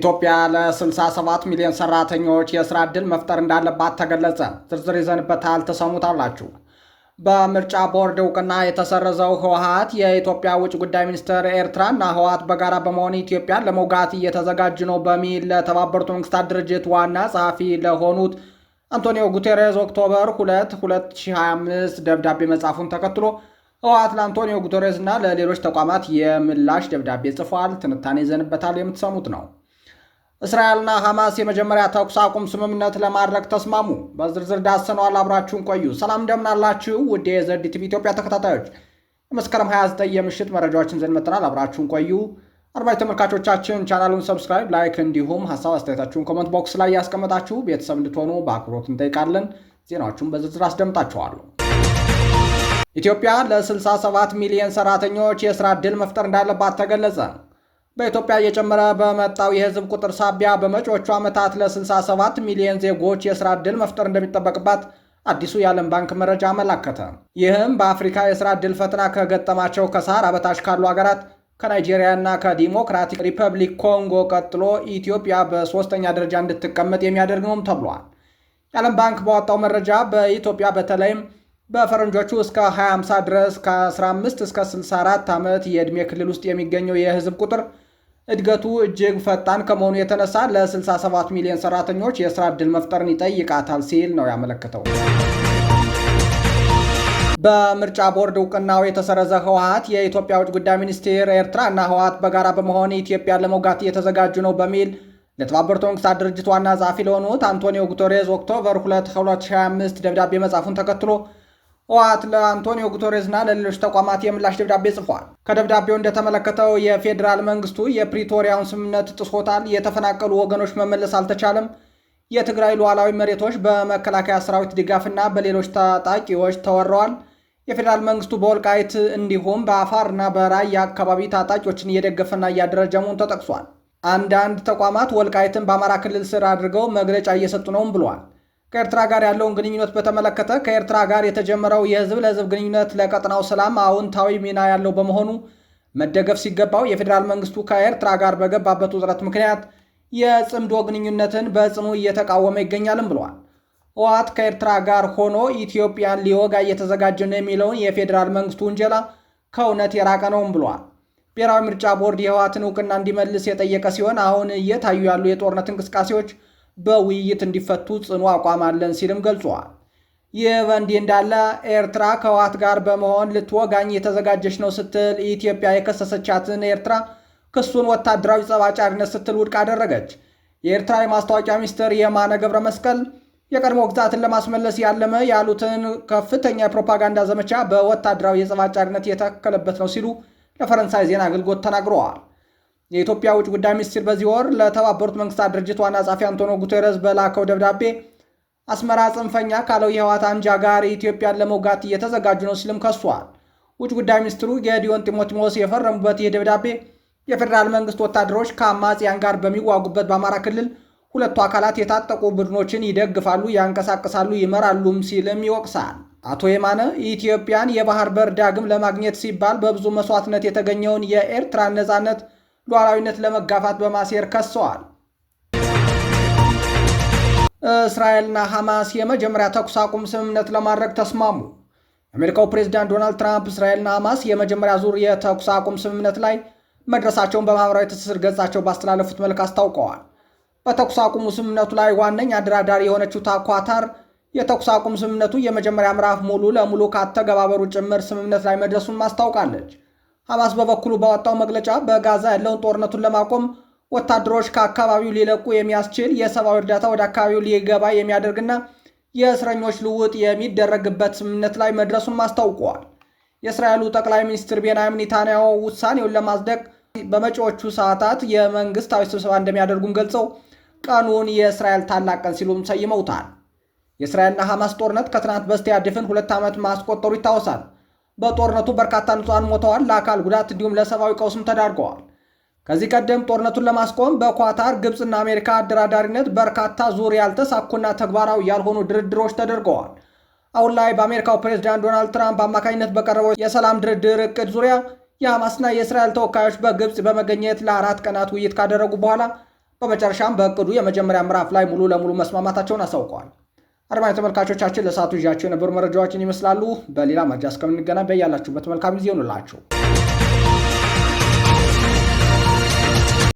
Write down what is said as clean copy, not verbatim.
ኢትዮጵያ ለ67 ሚሊዮን ሰራተኞች የስራ ዕድል መፍጠር እንዳለባት ተገለጸ። ዝርዝር ይዘንበታል፣ ተሰሙታላችሁ። በምርጫ ቦርድ እውቅና የተሰረዘው ህወሓት የኢትዮጵያ ውጭ ጉዳይ ሚኒስትር ኤርትራና ህወሓት በጋራ በመሆን ኢትዮጵያን ለመውጋት እየተዘጋጁ ነው በሚል ለተባበሩት መንግስታት ድርጅት ዋና ጸሐፊ ለሆኑት አንቶኒዮ ጉቴሬዝ October 2 2025 ደብዳቤ መጻፉን ተከትሎ ህወሓት ለአንቶኒዮ ጉቴሬዝ እና ለሌሎች ተቋማት የምላሽ ደብዳቤ ጽፏል። ትንታኔ ይዘንበታል፣ የምትሰሙት ነው። እስራኤልና ሐማስ የመጀመሪያ ተኩስ አቁም ስምምነት ለማድረግ ተስማሙ። በዝርዝር ዳሰነዋል። አብራችሁን ቆዩ። ሰላም እንደምናላችሁ ውድ የዘድ ቲቪ ኢትዮጵያ ተከታታዮች፣ የመስከረም 29 የምሽት መረጃዎችን ይዘን መጥተናል። አብራችሁን ቆዩ። አድማጭ ተመልካቾቻችን ቻናሉን subscribe፣ like እንዲሁም ሀሳብ አስተያየታችሁን comment box ላይ ያስቀመጣችሁ ቤተሰብ እንድትሆኑ በአክብሮት እንጠይቃለን። ዜናዎቹን በዝርዝር አስደምጣችኋለሁ። ኢትዮጵያ ለ67 ሚሊዮን ሰራተኞች የስራ ዕድል መፍጠር እንዳለባት ተገለጸ። በኢትዮጵያ እየጨመረ በመጣው የህዝብ ቁጥር ሳቢያ በመጪዎቹ ዓመታት ለ67 ሚሊዮን ዜጎች የስራ ዕድል መፍጠር እንደሚጠበቅባት አዲሱ የዓለም ባንክ መረጃ አመላከተ። ይህም በአፍሪካ የስራ ዕድል ፈተና ከገጠማቸው ከሰሃራ በታች ካሉ ሀገራት ከናይጄሪያ እና ከዲሞክራቲክ ሪፐብሊክ ኮንጎ ቀጥሎ ኢትዮጵያ በሶስተኛ ደረጃ እንድትቀመጥ የሚያደርግ ነውም ተብሏል። የዓለም ባንክ ባወጣው መረጃ በኢትዮጵያ በተለይም በፈረንጆቹ እስከ 2050 ድረስ ከ15 እስከ 64 ዓመት የዕድሜ ክልል ውስጥ የሚገኘው የህዝብ ቁጥር እድገቱ እጅግ ፈጣን ከመሆኑ የተነሳ ለ67 ሚሊዮን ሰራተኞች የስራ ዕድል መፍጠርን ይጠይቃታል ሲል ነው ያመለከተው። በምርጫ ቦርድ እውቅናው የተሰረዘ ህወሓት የኢትዮጵያ ውጭ ጉዳይ ሚኒስቴር ኤርትራ እና ህወሓት በጋራ በመሆን ኢትዮጵያን ለመውጋት እየተዘጋጁ ነው በሚል ለተባበሩት መንግስታት ድርጅት ዋና ጸሐፊ ለሆኑት አንቶኒዮ ጉተሬዝ October 2 2025 ደብዳቤ መጻፉን ተከትሎ ህወሓት ለአንቶኒዮ ጉተሬዝ እና ለሌሎች ተቋማት የምላሽ ደብዳቤ ጽፏል። ከደብዳቤው እንደተመለከተው የፌዴራል መንግስቱ የፕሪቶሪያውን ስምምነት ጥሶታል፣ የተፈናቀሉ ወገኖች መመለስ አልተቻለም፣ የትግራይ ሉዓላዊ መሬቶች በመከላከያ ሰራዊት ድጋፍና በሌሎች ታጣቂዎች ተወረዋል፣ የፌዴራል መንግስቱ በወልቃይት እንዲሁም በአፋርና በራያ አካባቢ ታጣቂዎችን እየደገፈና እያደረጀ መሆኑ ተጠቅሷል። አንዳንድ ተቋማት ወልቃይትን በአማራ ክልል ስር አድርገው መግለጫ እየሰጡ ነውም ብሏል። ከኤርትራ ጋር ያለውን ግንኙነት በተመለከተ ከኤርትራ ጋር የተጀመረው የህዝብ ለህዝብ ግንኙነት ለቀጠናው ሰላም አዎንታዊ ሚና ያለው በመሆኑ መደገፍ ሲገባው የፌዴራል መንግስቱ ከኤርትራ ጋር በገባበት ውጥረት ምክንያት የጽምዶ ግንኙነትን በጽኑ እየተቃወመ ይገኛልም ብለዋል። ህወሓት ከኤርትራ ጋር ሆኖ ኢትዮጵያን ሊወጋ እየተዘጋጀ ነው የሚለውን የፌዴራል መንግስቱ ውንጀላ ከእውነት የራቀ ነውም ብለዋል። ብሔራዊ ምርጫ ቦርድ የህወሓትን እውቅና እንዲመልስ የጠየቀ ሲሆን አሁን እየታዩ ያሉ የጦርነት እንቅስቃሴዎች በውይይት እንዲፈቱ ጽኑ አቋም አለን ሲልም ገልጿል። ይህ በእንዲህ እንዳለ ኤርትራ ከህወሓት ጋር በመሆን ልትወጋኝ የተዘጋጀች ነው ስትል ኢትዮጵያ የከሰሰቻትን ኤርትራ ክሱን ወታደራዊ ጸብ አጫሪነት ስትል ውድቅ አደረገች። የኤርትራ የማስታወቂያ ሚኒስትር የማነ ገብረ መስቀል የቀድሞ ግዛትን ለማስመለስ ያለመ ያሉትን ከፍተኛ የፕሮፓጋንዳ ዘመቻ በወታደራዊ የጸብ አጫሪነት የተከለበት ነው ሲሉ ለፈረንሳይ ዜና አገልግሎት ተናግረዋል። የኢትዮጵያ ውጭ ጉዳይ ሚኒስትር በዚህ ወር ለተባበሩት መንግስታት ድርጅት ዋና ጸሐፊ አንቶኒዮ ጉቴሬዝ በላከው ደብዳቤ አስመራ ጽንፈኛ ካለው የህወሓት አንጃ ጋር ኢትዮጵያን ለመውጋት እየተዘጋጁ ነው ሲልም ከሷል። ውጭ ጉዳይ ሚኒስትሩ ጌዲዮን ጢሞቴዎስ የፈረሙበት ይህ ደብዳቤ የፌዴራል መንግስት ወታደሮች ከአማጽያን ጋር በሚዋጉበት በአማራ ክልል ሁለቱ አካላት የታጠቁ ቡድኖችን ይደግፋሉ፣ ያንቀሳቅሳሉ፣ ይመራሉም ሲልም ይወቅሳል። አቶ የማነ ኢትዮጵያን የባህር በር ዳግም ለማግኘት ሲባል በብዙ መስዋዕትነት የተገኘውን የኤርትራን ነጻነት ሉዓላዊነት ለመጋፋት በማሴር ከሰዋል። እስራኤልና ሐማስ የመጀመሪያ ተኩስ አቁም ስምምነት ለማድረግ ተስማሙ። የአሜሪካው ፕሬዚዳንት ዶናልድ ትራምፕ እስራኤልና ሐማስ የመጀመሪያ ዙር የተኩስ አቁም ስምምነት ላይ መድረሳቸውን በማኅበራዊ ትስስር ገጻቸው ባስተላለፉት መልክ አስታውቀዋል። በተኩስ አቁሙ ስምምነቱ ላይ ዋነኛ አደራዳሪ የሆነችው ኳታር የተኩስ አቁም ስምምነቱ የመጀመሪያ ምዕራፍ ሙሉ ለሙሉ ካተገባበሩ ጭምር ስምምነት ላይ መድረሱን ማስታውቃለች። ሐማስ በበኩሉ ባወጣው መግለጫ በጋዛ ያለውን ጦርነቱን ለማቆም ወታደሮች ከአካባቢው ሊለቁ የሚያስችል የሰብአዊ እርዳታ ወደ አካባቢው ሊገባ የሚያደርግና የእስረኞች ልውውጥ የሚደረግበት ስምምነት ላይ መድረሱን አስታውቀዋል። የእስራኤሉ ጠቅላይ ሚኒስትር ቤንያሚን ኔታንያሁ ውሳኔውን ለማጽደቅ በመጪዎቹ ሰዓታት የመንግስታዊ ስብሰባ እንደሚያደርጉም ገልጸው ቀኑን የእስራኤል ታላቅ ቀን ሲሉም ሰይመውታል። የእስራኤልና ሐማስ ጦርነት ከትናንት በስቲያ ድፍን 2 ዓመት ማስቆጠሩ ይታወሳል። በጦርነቱ በርካታ ንጹሐን ሞተዋል፣ ለአካል ጉዳት እንዲሁም ለሰብአዊ ቀውስም ተዳርገዋል። ከዚህ ቀደም ጦርነቱን ለማስቆም በኳታር ግብፅና አሜሪካ አደራዳሪነት በርካታ ዙር ያልተሳኩና ተግባራዊ ያልሆኑ ድርድሮች ተደርገዋል። አሁን ላይ በአሜሪካው ፕሬዝዳንት ዶናልድ ትራምፕ አማካኝነት በቀረበው የሰላም ድርድር እቅድ ዙሪያ የሐማስና የእስራኤል ተወካዮች በግብፅ በመገኘት ለ4 ቀናት ውይይት ካደረጉ በኋላ በመጨረሻም በእቅዱ የመጀመሪያ ምዕራፍ ላይ ሙሉ ለሙሉ መስማማታቸውን አሳውቀዋል። አድማጭ ተመልካቾቻችን ለሰዓቱ ይዣቸው የነበሩ መረጃዎችን ይመስላሉ። በሌላ መረጃ እስከምንገናኝ በያላችሁበት መልካም ጊዜ ይሁንላችሁ።